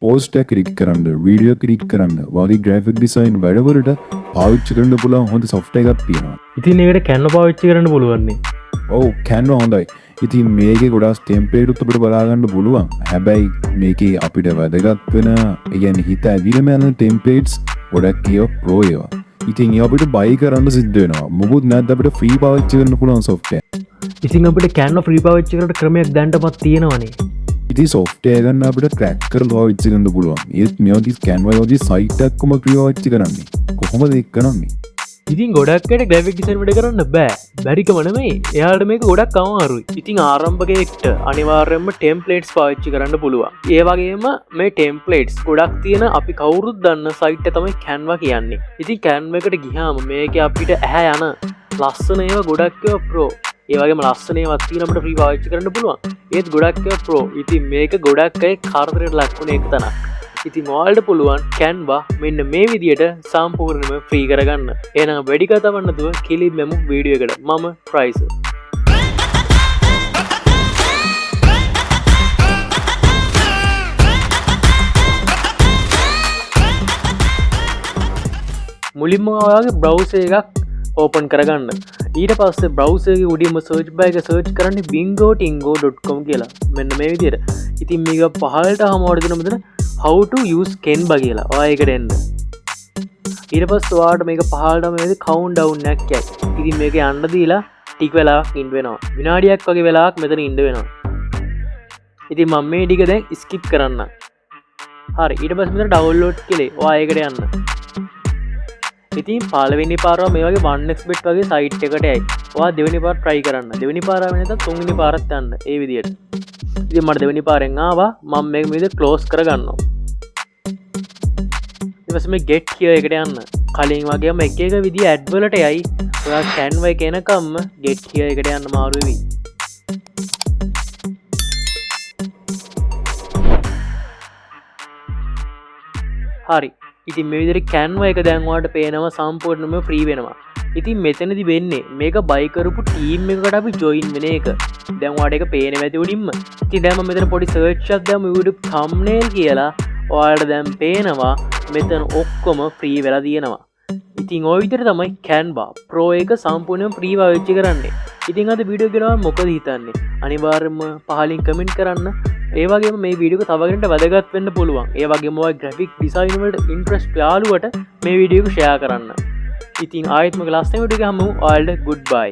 Post එක click කරන්න, video click කරන්න, වගේ ග්‍රැෆික් ඩිසයින් වැඩවලට පාවිච්චි කරන්න පුළුවන් හොඳ සොෆ්ට්වෙයාර් එකක් තියෙනවා. ඉතින් ඒකට Canva පාවිච්චි කරන්න පුළුවන් නේ. ඔව්, Canva හොඳයි. ඉතින් මේකේ ගොඩක් ටෙම්ප්ලේට් උත් අපිට බලා ගන්න පුළුවන්. හැබැයි මේකේ අපිට වැදගත් වෙන, ඒ කියන්නේ හිත ඇවිලම යන ටෙම්ප්ලේට්ස් ගොඩක් ඒවා ප්‍රෝ ඒවා. ඉතින් ඒවා අපිට බයි කරන්න සිද්ධ වෙනවා. මොකුත් නැත්නම් අපිට ෆ්‍රී පාවිච්චි කරන්න පුළුවන් සොෆ්ට්වෙයාර්. ඉතින් අපිට Canva free පාවිච්චි කරන්න ක්‍රමයක් දැනටමත් තියෙනවනේ. ඉතින් සොෆ්ට්වෙයාර් ගන්න අපිට ක්‍රැක් කරලා පාවිච්චි කරන්න පුළුවන්. ඒත් මේ වගේ Canva වගේ සයිට් එකක්ම ෆ්‍රී පාවිච්චි කරන්නේ. කොහොමද ඒක කරන්නේ? ඉතින් ගොඩක් අයට ග්‍රැෆික් ඩිසයින් වැඩ කරන්න බෑ. බැරිකම නෙමෙයි. එයාලට මේක ගොඩක් අමාරුයි. ඉතින් ආරම්භකයෙක්ට අනිවාර්යයෙන්ම ටෙම්ප්ලේට්ස් පාවිච්චි කරන්න පුළුවන්. ඒ වගේම මේ ටෙම්ප්ලේට්ස් ගොඩක් තියෙන අපි කවුරුත් දන්න සයිට් එක තමයි Canva කියන්නේ. ඉතින් Canva එකට ගියාම මේකේ අපිට ඇහැ යන ලස්සන ඒවා ගොඩක් ඒවා ප්‍රෝ. ඒ වගේම ලස්සන ඒවා තියෙන අපිට ෆ්‍රී පාවිච්චි කරන්න පුළුවන්. ඒත් ගොඩක් ඒවා ප්‍රෝ. ඉතින් මේක ගොඩක් අය කරදරයට ලක් වුණ එක තැනක්. ඉතින් ඔයාලට පුළුවන් Canva මෙන්න මේ විදියට සම්පූර්ණයෙන්ම ෆ්‍රී කරගන්න. එහෙනම් වැඩි කතාවක් නැතුව කෙලින්ම යමු වීඩියෝ එකට. මම ප්‍රයිස්. මුලින්ම ඔයාගේ බ්‍රවුසර් එකක් ඕපන් කරගන්න. ඊට පස්සේ බ්‍රවුසර් එකේ උඩින්ම සර්ච් බාර් එක සර්ච් කරන්නේ bingotingo.com කියලා. මෙන්න මේ විදියට. ඉතින් මේක පහළට ආවම ඔයාලට දෙනවා මෙතන how to use Canva කියලා. ඔයා ඒකට එන්න. ඊට පස්සේ ඔයාලට මේක පහළටම මේ විදිහට count down එකක් යයි. ඉතින් මේක යන්න දීලා ටික වෙලාවක් ඉන්න වෙනවා. විනාඩියක් වගේ වෙලාවක් මෙතන ඉන්න වෙනවා. ඉතින් මම මේ ටික දැන් ස්කිප් කරන්න. හරි, ඊට පස්සේ මෙතන ඩවුන්ලෝඩ් කියලා ඔයා ඒකට යන්න. ඉතින් පළවෙනි පාරව මේ වගේ 1xbet වගේ සයිට් එකට යයි. ඔයා දෙවෙනි පාර try කරන්න. දෙවෙනි පාර ආවේ නැත්නම් තුන්වෙනි පාරත් යන්න. ඒ විදියට. ඉතින් මට දෙවෙනි පාරෙන් ආවා. මම මේක මේ විදිහට ක්ලෝස් කරගන්නවා. ඊට පස්සේ මේ get here එකට යන්න. කලින් වගේම එක එක විදිය ඇඩ් වලට යයි. ඔයා Canva එක එනකම්ම get here එකට යන්න මාරු වෙවි. හරි. ඉතින් මේ විදිහට Canva එක දැන් ඔයාලට පේනවා සම්පූර්ණයෙන්ම ෆ්‍රී වෙනවා. ඉතින් මෙතනදි වෙන්නේ මේක බයි කරපු ටීම් එකකට අපි ජොයින් වෙන එක. දැන් ඔයාලට ඒක පේනවා ඇති උඩින්ම. ඉතින් දැන් මම මෙතන පොඩි සර්ච් එකක් දැම්ම YouTube thumbnail කියලා. ඔයාලට දැන් පේනවා මෙතන ඔක්කොම ෆ්‍රී වෙලා තියෙනවා. ඉතින් ඔය විදිහට තමයි Canva Pro එක සම්පූර්ණයෙන්ම ෆ්‍රී පාවිච්චි කරන්නේ. ඉතින් අද වීඩියෝ ගැන ඔයාලා මොකද හිතන්නේ? අනිවාර්යයෙන්ම පහලින් කමෙන්ට් කරන්න. ඒ වගේම මේ වීඩියෝ එක තව කෙනෙක්ට වැදගත් වෙන්න පුළුවන්. ඒ වගේම ඔයා ග්‍රැෆික් ඩිසයින් වලට ඉන්ට්‍රස්ට් යාළුවට මේ වීඩියෝ එක ෂෙයා කරන්න. ඉතින් ආයෙත් මගේ ලස්සන වීඩියෝ එක හමු. ඔයාලට ගුඩ් බයි.